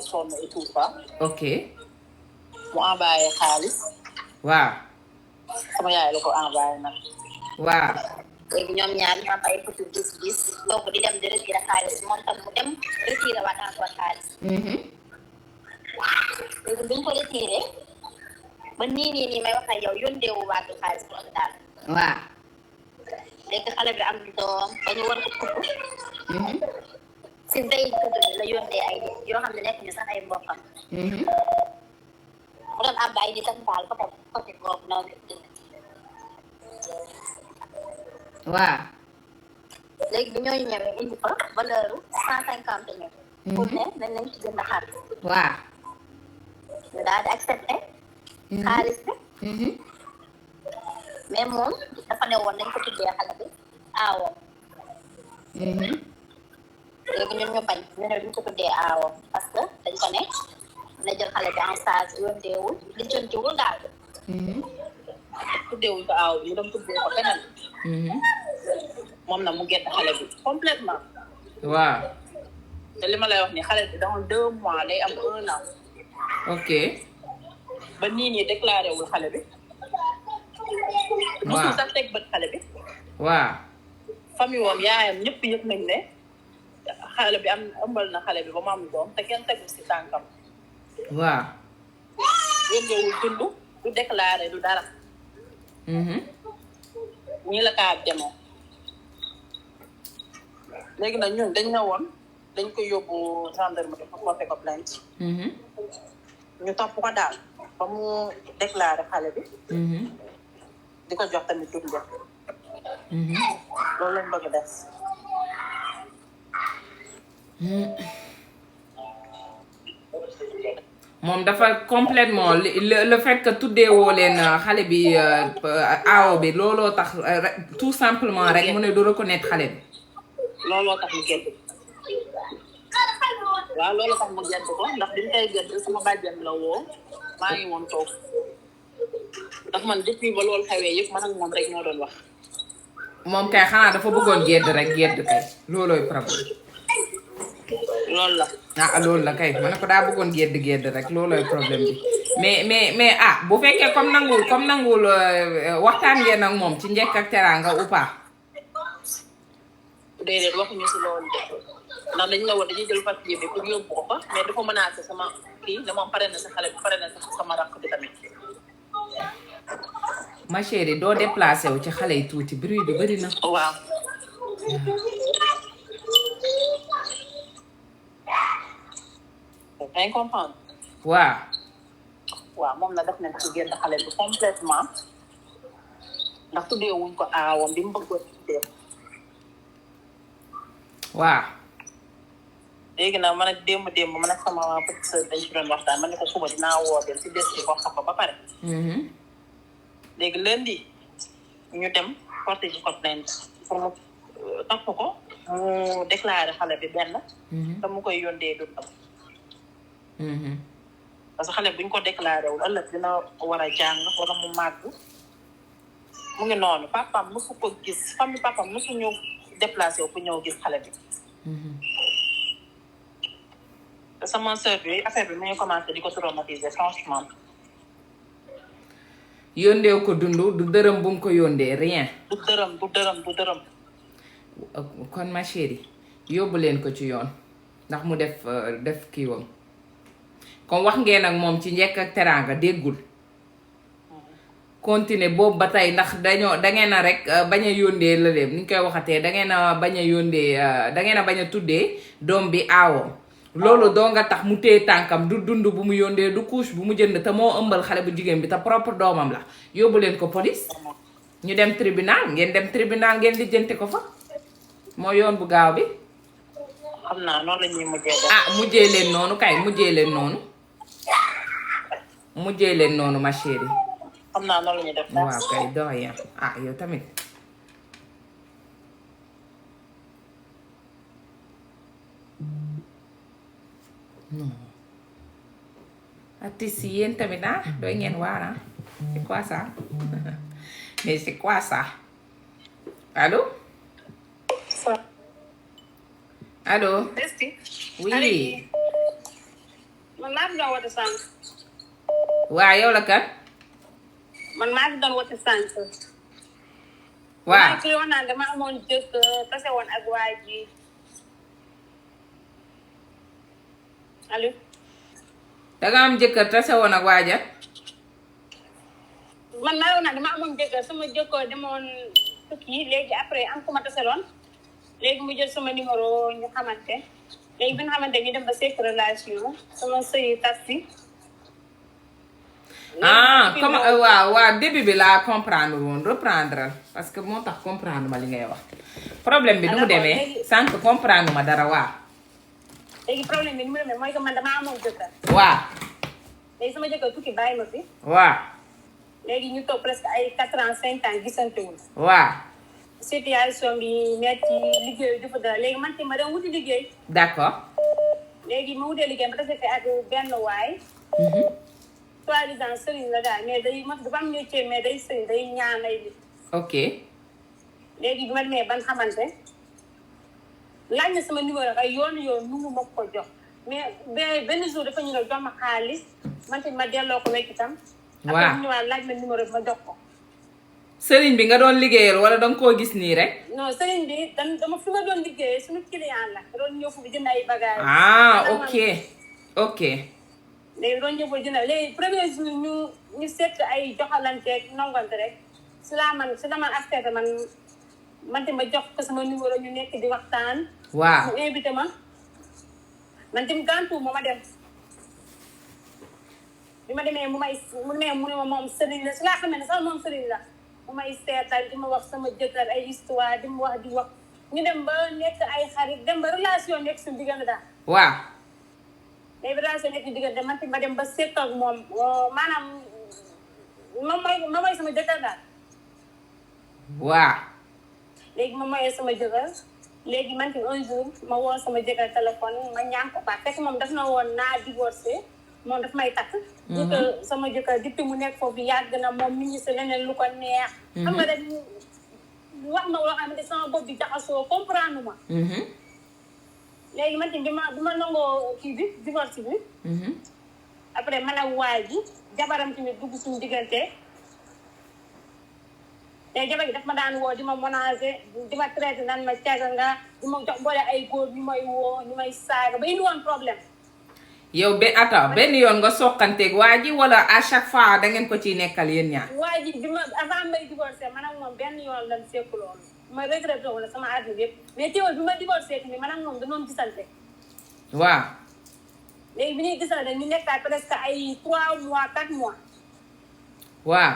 sonn et tout ça. ok. mu envoyé xaalis. waaw. sama yaay la ko envoyé nag. waaw. léegi ñoom ñaar ñu am ay petit gis-gis donc di dem di retiré xaalis moom tam mu dem retiré waat encore xaalis. léegi bi ñu ko retiré ba nii may wax ak yow yónnee wu waatu xaalis bu daal. waaw. léegi xale bi am doom ba ñu war ko tudd. si day tudd la yónnee ay nit yoo xam ne nekk ñu sax ay mbokkam. mu doon am ay nit ak daal côté boobu noonu. waaw. léegi bi ñooñu ñëwee indi fa valeur 150 000. pour ne nañ leen ci jënd xar. waaw. ñu daal di accepté. xaalis bi. mais moom dafa ne woon nañ ko tuddee xale bi aawam. léegi ñun ñu bañ ñu ne duñ ko tuddee aawam parce que dañ ko ne na jël xale bi en charge yóndeewul li jëntiwul daal. tuddeewuñ ko aaw ñu dem tuddee ko feneen. moom na mu gedd xale bi complètement. waaw. te li ma lay wax ni xale bi dans 2 mois day am 1 an. ok. ba nii déclaré wul xale bi. waaw musul sax teg bët xale bi. waaw. famille woom yaayam ñëpp yëg nañ ne xale bi am ëmbal na xale bi ba mu am doom te kenn tegul si tànkam. waaw. yëngeewul dund du déclaré du dara. ñii la kaa demoo. léegi nag ñun dañ ne woon dañ ko yóbbu gendarmerie pour porter ko plainte. ñu topp ko daal ba mu déclaré xale bi. di ko jox tamit dund. loolu lañ bëgg def. moom dafa complètement le fait que tuddee woo leen xale bi aawo bi looloo tax tout simplement rek mu ne du reconnaître xale bi. looloo tax mu gedd waaw looloo tax mu gedd ko ndax bi mu koy gedd sama bàjjen la woo maa ngi woon toog ndax man depuis ba loolu xewee yëpp man ak moom rek ñoo doon wax. moom kay xanaa dafa bëggoon gedd rek gedd kay loolooy problème. loolu la. ah loolu la kay ma ne ko daa bëggoon gedd rek loolooy problème bi mais ah bu fekkee comme nanguwul waxtaan ngeen ak moom ci njëkk ak teraanga ou pas. déedéet waxuñu si loolu ndax dañ la woon dañuy jël papier bi pour yóbbu ko fa mais dafa menacé sama kii ne moom pare na sa xale bi pare na sa sama rakk bi tamit. ma chérie doo déplacé wu ci xale yi tuuti bruit bi bëri na. waaw. yaa ngi comprendre. waaw. waaw moom na def nañ ci génn xale bi complètement ndax tuddee wuñ ko aawam bi mu bëggoon tuddee. waaw. léegi nag man ak démb man ak sama petite sœur dañ ci doon waxtaan man ne ko suba dinaa woote si des bi wax ko ba pare. léegi lundi ñu dem porter ji ko plainte pour mu topp ko mu déclaré xale bi benn. te mu koy yóndee dundam. parce que xale buñ ko déclaré wul ëllëg dina war a jàng wala mu màgg mu ngi noonu papaam mosu ko gis famille papaam mosu ñu déplacé wu pour ñëw gis xale bi. te sama sœur bi affaire bi mu ngi commencé di ko traumatiser franchement. yóndeew ko dund du dërëm bu mu ko yóndee rien. du dërëm. kon ma chérie yóbbu leen ko ci yoon ndax mu def kiiwam comme wax ngeen ak moom ci njëkk ak teraanga déggul. continuer boobu ba tey ndax dangeen a rek bañ a yóndee lëleem ni ñu koy waxatee dangeen a bañ a yóndee dangeen a bañ a tuddee doom bi aawam. loolu doo nga tax mu téye tànkam du dund bu mu yóndee du couche bu mu jënd te moo ëmbal xale bu jigéen bi te propre doomam la yóbbu leen ko police ñu dem tribunal ngeen lijjanti ko fa moo yoon bu gaaw bi. xam naa noonu la ñuy mujjee def. ah mujjee leen noonu kay mujjee leen noonu ma chérie. xam naa noonu la ñuy def. waaw kay doyen ah yow tamit. non artistes yi yéen tamit ah doy ngeen waar ah c'est quoi ça mais c'est quoi ça allô allô oui man maa fi doon woote sànq. waa yow la kan. man maa fi doon woote sànq. waaw maa ngi wax naan dama amoon jëkkër tase woon ak waa ji. allo. da nga am jëkkër tase woon ak waaja. man maa ngi naan dama amoon jëkkër sama jëkkër demoon tukki léegi après am ku ma taseloon léegi mu jël sama numéro ñu xamante léegi bi nga xamante ñu dem ba sekk relation sama sëy taxi. comme waaw début bi laa comprendre woon reprendre parce que moo tax comprendre ma li ngay wax problème bi nu mu demee sànq comprendre ma dara waaw. léegi problème bi ni mu demee mooy que man damaa amoon jëkkër. waaw. léegi sama jëkkër tukki bàyyi ma fi. waaw. léegi ñu toog presque ay 4 ans 5 ans gisantewul. waaw. situation bi metti liggéey dafa dara léegi man ci ma dem wuti liggéey. d'accord. léegi ma wutee liggéey ba tase fi ak benn waay. soi-disant sëriñ la daal mais day ma dafa am métier mais day sëriñ day ñaan ay nit. ok. léegi bi ma demee ban xamante laaj na sama numéro ay yoon nu mu ma ko jox mais benn jour dafa ñu ne jox ma xaalis man tamit ma delloo ko wekk itam. waaw après mu ñëwaat laaj ma numéro bi ma jox ko. sëriñ bi nga doon liggéeyal wala danga koo gis nii rek. non sëriñ bi dama fi ma doon liggéeyee suñu client la da doon ñëw fu jënd ay bagages. ok ok. léegi doon ñëw fu jënd léegi premier jour ñu seet ay joxalanteeg nongante rek si la man accepté man te ma jox ko sama numéro ñu nekk di waxtaan. waaw mu invité ma man tamit gàntu ma dem. bi ma demee mu ne ma moom sëriñ la si laa xamee ne sax moom sëriñ la mu may seetal di ma wax sama jëkkër ay histoire di ma wax di wax ñu dem ba nekk ay xarit dem ba relation nekk suñu diggante daal. waaw. léegi relation nekk suñu diggante man tamit ma dem ba seet ak moom maanaam ma may sama jëkkër daal. waaw. léegi ma mayee sama jëkkër léegi man tamit un jour ma woo sama jëkkër téléphone ma ñaan ko ba fekk moom daf na woon naa divorcé. moom daf may takk. jëkkër sama jëkkër depuis mu nekk foofu yàgg na moom mi ngi si leneen lu ko neex. xam nga rek wax ma loo xamante sama bopp bi jaxasoo comprendre ma. léegi man tamit bi ma nangoo kii bi divorce bi. après man ak waay ji jabaram tamit dugg suñu diggante. léegi jabar gi daf ma daan woo di ma menacer di ma traité naan ma caaga nga di ma jox boole ay góor ñu may woo ñu may saaga ba indi woon problème. yow benn yoon nga soqanteeg waa ji wala à chaque fois da ngeen ko ciy nekkal yéen ñaar. waa ji bi ma avant may divorcé man ak moom benn yoon lan sekku loolu ma regretté wala sama àdduna yëpp mais teewul bi ma divorcé tamit man ak moom danoon gisante. waaw. léegi bi ñuy gisante ñu nekkaat presque ay 3 mois 4 mois. waaw.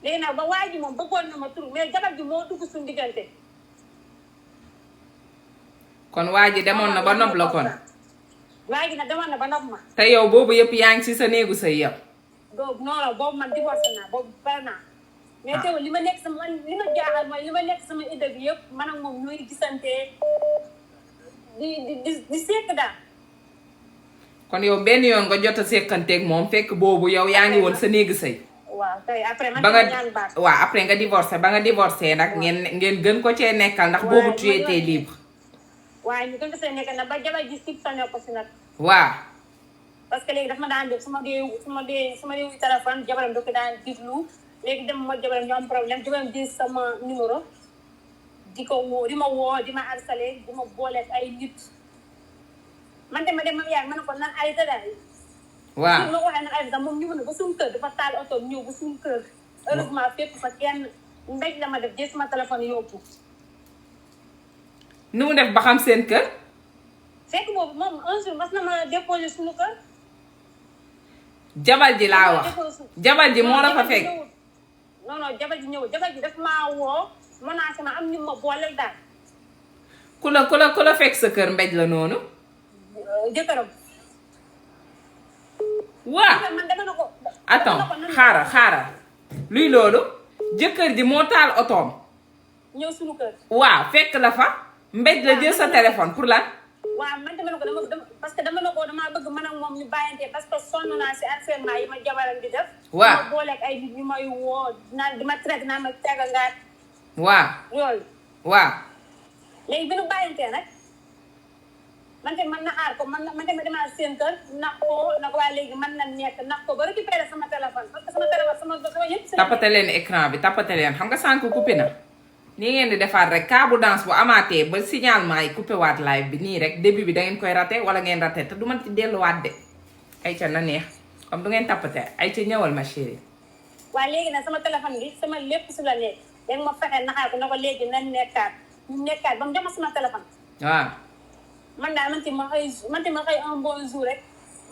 léegi nag ba waa ji moom bëggoon na ma tur mais jabar ji moo dugg suñu diggante. kon waa ji demoon na ba nopp la kon. waa ji nag demoon na ba nopp ma. te yow boobu yëpp yaa ngi ci sa néegu sëy yow. boobu man divorcé naa boobu pare naa. mais teewul li ma nekk li ma jaaxal mooy li ma nekk sama idée bi yëpp man ak moom ñooy gisante di sekk daal. kon yow benn yoon nga jot a sekkanteeg moom fekk boobu yow yaa ngi woon sa néegu sëy. waaw kay après man ba nga ñaan baat. waaw après nga divorcé ba nga divorcé nag ngeen gën ko cee nekkal ndax boobu tu étais libre. waaye ñu gën ko see nekk nag ba jabar ji sib sañoo ko si nag. waaw. parce que léegi dafa ma daan def su ma dee téléphone jabaram da ko daan diglu léegi dem ma jabaram ñu am problème jabaram di sama numéro di ko woo di ma woo di ma harcelé di ma booleeg ay nit man de ma dem ma yaay ma ne ko nan arrêté daal. waaw ma ko waxee nag arrêté moom ñu ne ba suñu kër dafa taal oto ñëw ba suñu kër heureusement fépp fa kenn mbéj la ma def jël sama téléphone yóbbu. nu mu def ba xam seen kër. fekk boobu moom un jour mas na ma déposé suñu kër. jabar ji laa wax jabar ji moo la fa fekk. non jabar ji ñëw jabar ji daf maa woo menacé ma am ñu ma booleel daal. ku la fekk sa kër mbéj la noonu. jëkkëram. waaw man dama na ko. attends xaaral luy loolu. jëkkër ji moo taal otoom. ñëw suñu kër. waaw fekk la fa. mbéj la jël sa téléphone pour lan. waaw man dama ne ko parce que dama ne ko damaa bëgg man ak moom ñu bàyyante parce que sonn naa si harcèlement yi ma jabaram di def. waaw ma booleeg ay nit ñu may woo naan di ma traité naan ma caaga ngaat. waaw yooyu. waaw. léegi bi nu bàyyantee nag man tamit man naxaar ko man tamit demaa seen kër nax ko na ko waa léegi man na nekk nax ko ba récupéré sama téléphone parce que sama téléphone sama yëpp tappate leen écran bi tappate leen xam nga sànq coupé na nii ngeen di defaat rek cas bu danse bu amaatee ba signalement yi coupé waat live bi nii rek début bi da ngeen koy raté wala ngeen raté te du ma ci delluwaat de ayca na neex comme du ngeen tappate ayca ñëwal ma chérie. waaye léegi nag sama téléphone bi sama lépp su la nekk léegi ma fexe naxaar ko na ko léegi na nekkaat ñu nekkaat ba mu jox ma sama téléphone. waaw. man daal ma xëy un bon jour rek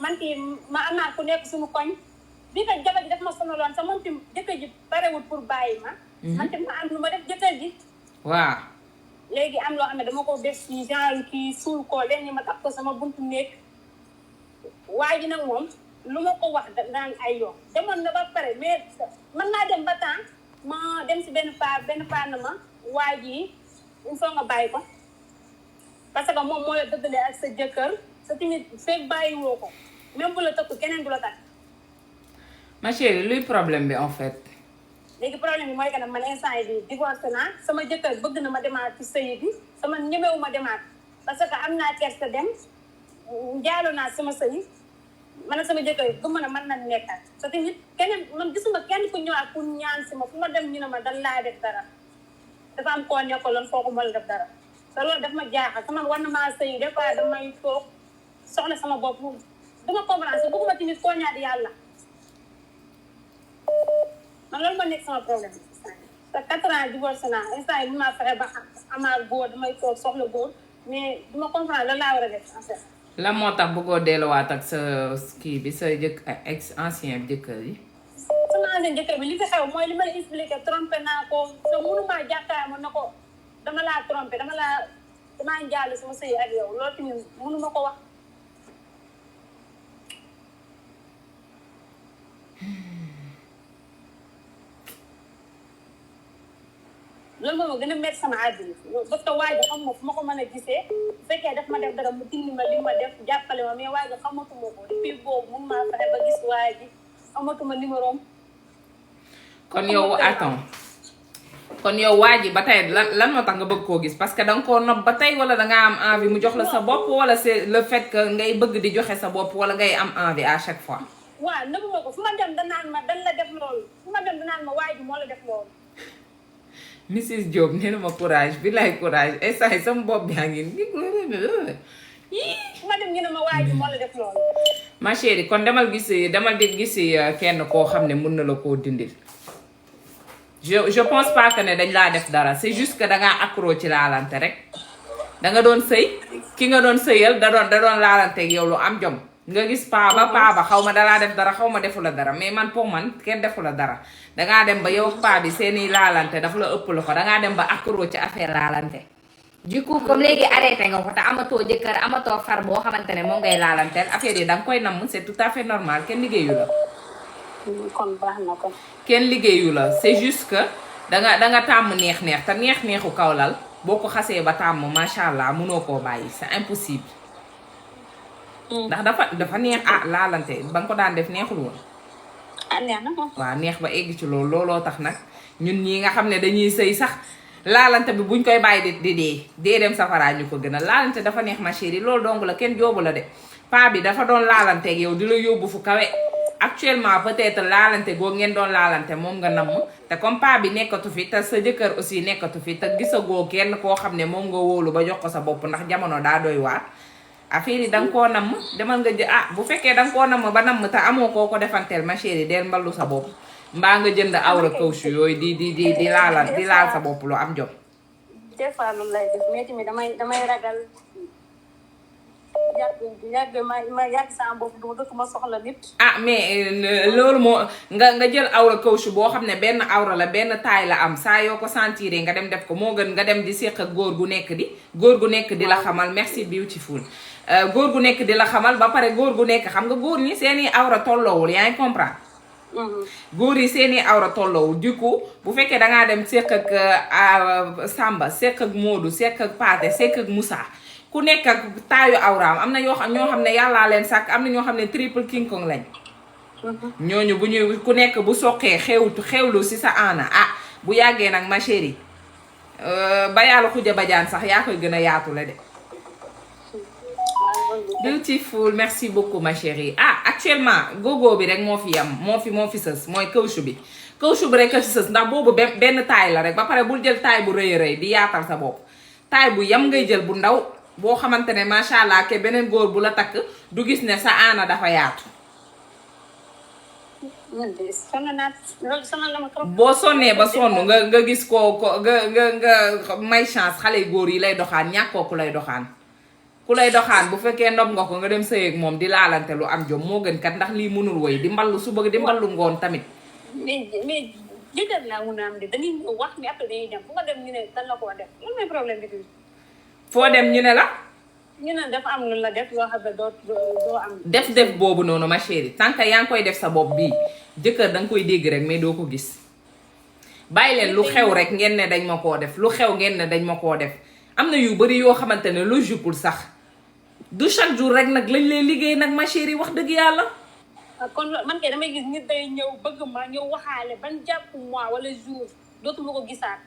ma amaat ku nekk suñu koñ bi kat jabar ji daf ma sonaloon sax moom tim jëkkër ji parewul pour bàyyi ma. man tim ma am lu ma def jëkkër ji. waaw. léegi am loo xam ne dama ko def ci genre kii suul ko léegi ma tax ko sama buntu néeg waa ji nag moom lu ma ko wax daan ay yoon demoon na ba pare mais mën naa dem ba temps ma dem si benn paa na ma waa ji il faut nga bàyyi ko parce que moom moo la dëggale ak sa jëkkër sa tamit fekk bàyyi woo ko même bu la tëkk keneen du la takk. ma chérie luy problème bi en fait. léegi problème bi mooy que nag man instant yi divorcé naa sama jëkkër bëgg na ma demaat ci sëy bi sama ñemewu ma demaat parce que am naa kersa dem njaaloo naa sama sëy man ak sama jëkkër yi gëm na mën na nekkaat sa tamit keneen man gisuma kenn ku ñëwaat pour ñaan si ma fu ma dem ñu ne ma dan laa def dara dafa am koo nekkaloon foogu ma la def dara te loolu daf ma jaaxal te man war na maa sëy des fois damay toog soxla sama bopp duma comprendre sa bëgguma tamit koo ñaat yàlla man loolu ma nekk sama problème te 4 ans divorcé naa instant yi bu ma fexe ba amaat góor damay toog soxla góor mais duma comprendre lan laa war a def en fait. lan moo tax bëggoo delluwaat ak sa kii bi sa ex ancien jëkkër yi. sama ancien jëkkër bi li fi xew mooy li ma la expliqué trompé naa ko te mënumaa jàkkaarloo na ko dama laa trompé damaa njaalu sama sëy ak yow loolu tamit mënuma ko wax. loolu moom gën a métti sama àdduna parce que waa ji xam ma fu ma ko mën a gisee bu fekkee daf ma def dara mu dindi ma li ma def jàppale ma mais waa ji xamatuma ko depuis boobu mun maa fexe ba gis waa ji xamatuma numéro am. kon yow attends kon yow waa ji ba tey lan moo tax nga bëgg koo gis parce que da nga koo nopp ba tey wala da nga am envie mu jox la sa bopp wala c'est le fait que ngay bëgg di joxe sa bopp wala ngay am envie à chaque fois. waaw nëbbu ma ko fu ma dem danaan ma dan la def loolu fu ma dem danaan ma waa ji moo la def loolu. Mrs Diop nee na ma courage bi lay courage instant sama bopp yaa ngi fu ma dem ñu ne ma waa ji moo la def loolu. ma chérie kon demal di gis kenn koo xam ne mën na la koo dindil. je pense pas que ne dañ laa def dara c'est juste que dangaa accro ci laalante rek danga doon sëy ki nga doon sëyal da doon laalante ak yow lu am jom nga gis paaba xaw ma dalaa def dara xaw ma defu la dara mais man pour man kenn defu la dara dangaa dem ba yow paa bi seeni laalante dafa la ëpp la ko dangaa dem ba accro ci affaire laalante. du coup comme léegi arrêté nga ko te amatoo jëkkër amatoo far boo xamante ne moom ngay laalanteel affaire yi danga koy namm c'est tout à fait normal kenn liggéeyu la. kon baax na ko. kenn liggéeyu la c'est juste que danga tàmm neex-neex te neex-neexu kawlal boo ko xasee ba tàmm macha allah mënoo koo bàyyi c'est impossible. ndax dafa neex laalante ba nga ko daan def neexul woon. neex na ko. waaw neex ba egg ci looloo tax nag ñun ñii nga xam ne dañuy sëy sax laalante bi buñ koy bàyyi di dee dem safaraa ñu ko gën a laalante dafa neex ma chérie loolu dong la kenn joobu la de paa bi dafa doon laalante ak yow di la yóbbu fu kawe. actuellement peut-être laalante goo ngeen doon laalante moom nga namm te comme paa bi nekkatu fi te sa jëkkër aussi nekkatu fi te gisagoo kenn koo xam ne moom nga wóolu ba jox ko sa bopp ndax jamono daa doy waar affaire yi danga koo namm demal nga bu fekkee danga koo namm ba namm te amoo koo ko defanteel ma chérie del mballu sa bopp mbaa nga jënd awra kawsu yooyu di laal sa bopp lu am jom. des fois loolu lay def mais tamit damay ragal yàgg sama bopp du dëkk ma soxla nit. mais loolu moo nga jël awra kawsu boo xam ne benn awra la benn taille la am saa yoo ko sentiré nga dem def ko moo gën nga dem di séq ak góor gu nekk di la xamal merci beautiful góor gu nekk di la xamal ba pare góor gu nekk xam nga góor ñi seeni awra tolloowul yaa ngi comprendre. góor yi seeni awra tolloowul du coup bu fekkee dangaa dem séq ak Samba séq ak Modou séq ak Paate séq ak Moussa ku nekk ak taayu awraam am na ñoo xam ne yàllaa leen sàkk am na ñoo xam ne triple king kong lañ. ñooñu bu ñuy ku nekk bu soqee xewlu si sa aana bu yàggee nag ma chérie ba yàlla xuja bajaan sax yaa koy gën a yaatu la de. beautiful merci beaucoup ma chérie ah actuellement gogo bi rek moo fi yam moo fi sës mooy kawsu bi rek a fi sës ndax boobu benn taay la rek ba pare bul jël taay bu rëy rëy di yaatal sa bopp taay bu yam ngay jël bu ndaw boo xamante ne macha allah ke beneen góor bu la takk du gis ne sa aana dafa yaatu. boo sonnee ba sonn nga gis ko nga may chance xale yu góor yi lay doxaan ñàkkoo ku lay doxaan bu fekkee ndob nga ko nga dem sëy ak moom di laalante lu am jom moo gën kat ndax lii mënul woy di mballu suba di mballu ngoon tamit. mais jëkkër laa mun a am de dañuy wax ni après dañuy dem fu nga dem ñu ne dañ la ko def lan mooy problème bi tuuti. foo dem ñu ne la. ñu ne dafa am lu la def loo xam ne doo am. def boobu noonu ma chérie tant que yaa ngi koy def sa bopp bii jëkkër danga koy dégg rek mais doo ko gis. bàyyi leen lu xew rek ngeen ne dañ ma koo def lu xew ngeen ne dañ ma koo def am na yu bari yoo xamante ne logiqueul sax du chaque jour rek nag lañ lay liggéey nag ma chérie wax dëgg yàlla. kon man kay damay gis nit day ñëw bëgg ma ñëw waxaale ban jàpp mois wala jour dootuma ko gisaat.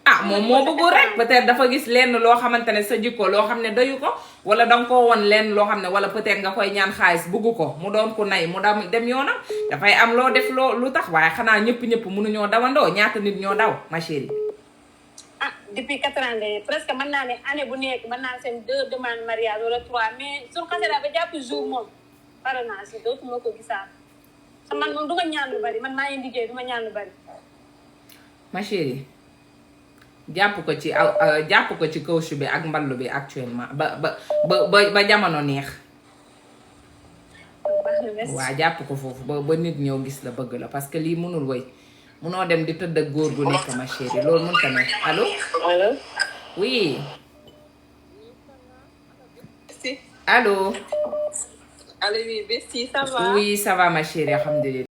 ah moom moo bëggul rek peut-être dafa gis lenn loo xamante ne sa jikko loo xam ne doyu ko wala danga ko won lenn loo xam ne wala peut-être nga koy ñaan xaalis bëggu ko mu doon ko nay mu dem yoonam dafay am loo def lu tax waaye xanaa ñëpp mënuñoo dawandoo ñaata nit ñoo daw ma chérie. ah depuis 4 ans de presque mën naa ne année bu nekk mën naa seen 2 demandes mariage wala 3 mais sur xasee ba jàpp jour moom pare naa si dootuma ko gisaat sa man moom du ma ñaan lu bari man maa ngi liggéey du ma ñaan lu bari. ma chérie jàpp ko ci kawsu bi ak mballu bi actuellement ba jamono neex. waa jàpp ko foofu ba nit ñëw gis la bëgg la parce que lii mënul woy munoo dem di tëdd ak góor gu nekk ma chérie loolu mënut a nekk allo. allo. oui. allo. allo oui Bessie ça va. oui ça va ma chérie alhamdulilah.